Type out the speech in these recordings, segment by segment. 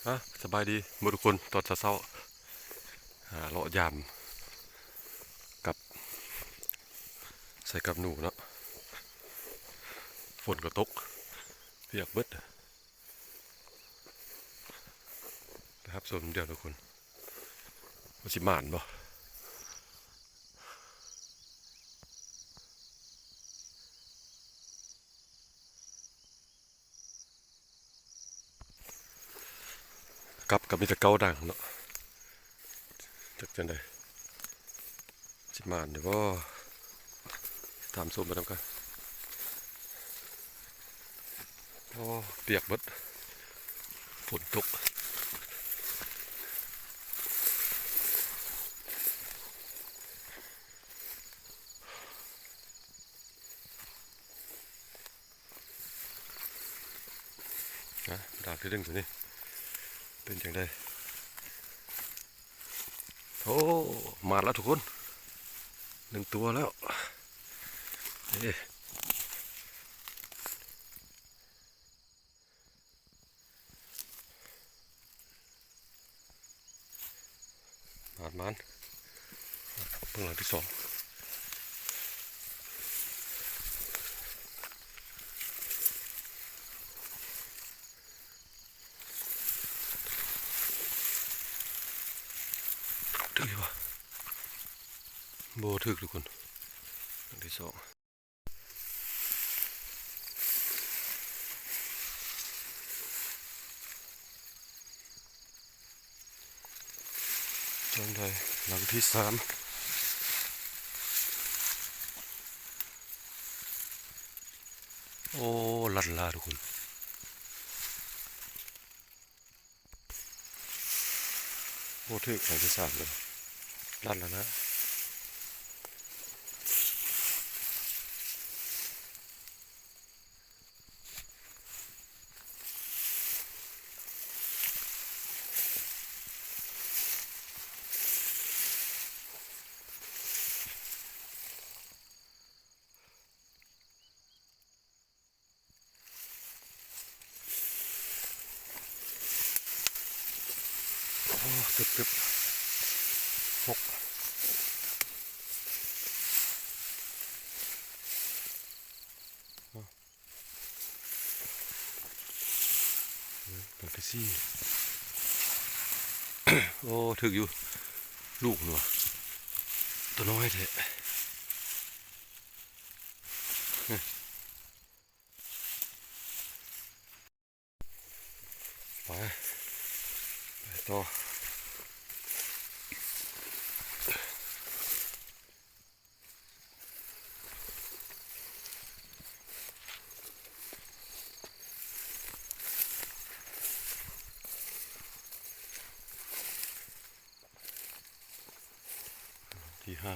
ອະ ສະບາຍດີໝົດທຸກຄົນ ຕອນເຊົ້າໆ ອາ ເລາະຢາມກັບ ໃສ່ກັບໜູເນາະ ຝົນກໍຕົກ ປຽກເບິດ ໄປຮັບຊົມນຳດຽວທຸກຄົນ ວ່າຊິໝານບໍ່. ກັບກໍມີແຕ່ເກົ້າດັງເນາະ ຈັກຈັ່ງໃດ ຊິໝານຢູ່ບໍ່ ຕາມຊົມໄປນຳກັນ. ໂອ້ ປຽກເບິດ ຝົນຕົກ. ນະ ດາກທີ່ດຶງຕົວນີ້ ເປັນຈັ່ງໃດ? ໂອ້ ມາແລ້ວທຸກຄົນ ໜຶ່ງຕົວແລ້ວ ເອີ ມານໆ ເບິ່ງຫຼັງທີສອງ ຖືກຢູ່ບໍ່? ບໍ່ຖືກທຸກຄົນ ຫຼັງທີສອງ. ຈັ່ງໃດ ຫຼັງທີສາມ ໂອ້ ລັນລາທຸກຄົນ. ໂອ້ ຖືກຄັ້ງທີສາມເລີຍ ລັດແລ້ວນະ. ໂອ້ ຕຶບໆ ຫົກ ຫຼັງທີສີ່ ໂອ້ ຖືກຢູ່ ລູກນີ້ຫວາ ຕົວນ້ອຍແທ້. ໄປ ໄປຕໍ່ ທີຫ້າ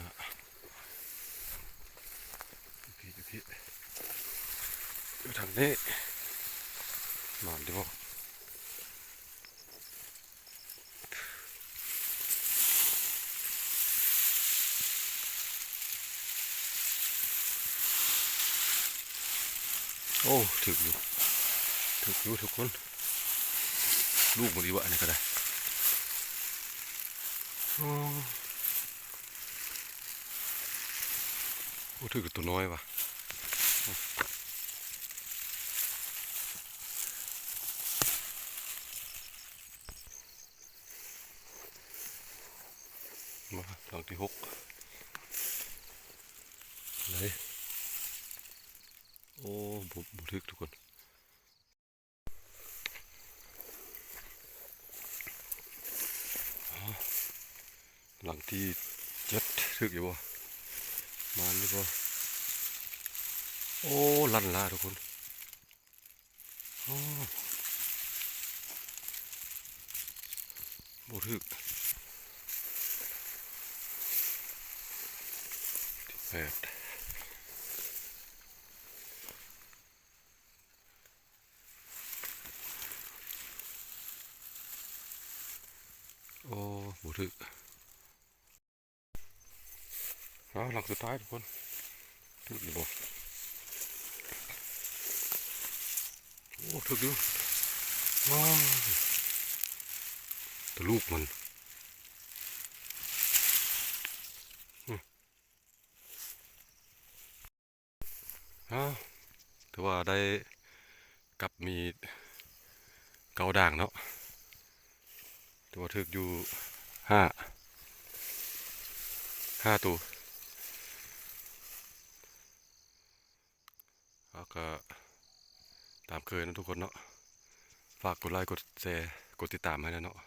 ໂອເຄ ໂອເຄ ຢູ່ທາງນີ້ ມານຢູ່ບໍ່? ໂອ້ ຖືກຢູ່ ຖືກຢູ່ທຸກຄົນ ລູກບໍ່ດີວະ ອັນນີ້ກໍໄດ້ ໂອ້ ໂອ້ ຖືກກັບຕົວນ້ອຍວະ. ມາຫຼັງທີຫົກ ໄດ້ ໂອ້ ບໍ່ ບໍ່ຖືກທຸກຄົນ. ອໍ ຫຼັງທີເຈັດ ຖືກຢູ່ບໍ່? ມານຢູ່ບໍ່? ໂອ້ ລັນລາທຸກຄົນ. ໂອ້ ບໍ່ຖືກ. ທີແປດ ໂອ້ ບໍ່ຖືກ. ເອົາ ຫຼັງສຸດທ້າຍທຸກຄົນ ຖືກຢູ່ບໍ່? ໂອ້ ຖືກຢູ່ ວ້າວ. ຕະລູກມັນ. ອືມ ອ້າວ ຖືວ່າໄດ້ກັບມີເກົ້າດ່າງເນາະ, ຖືວ່າຖືກຢູ່ຫ້າ ຫ້າໂຕ. ເອົາ ກໍຕາມເຄີຍເນາະທຸກຄົນເນາະ, ຝາກກົດໄລ ກົດແຊ ກົດຕິດຕາມໃຫ້ແດ່ເນາະ.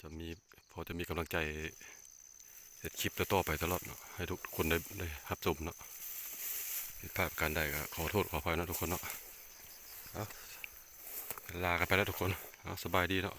ຈະມີ ພໍຈະມີກຳລັງໃຈເຮັດຄລິບຕໍ່ໆໄປຕະຫຼອດເນາະ ໃຫ້ທຸກຄົນໄດ້ ໄດ້ຮັບຊົມເນາະ. ຜິດພາດປະການໃດກໍຂໍໂທດຂໍອະໄພເນາະທຸກຄົນເນາະ. ເອົາ ລາກັນໄປແລ້ວທຸກຄົນ. ເອົາ ສະບາຍດີເນາະ.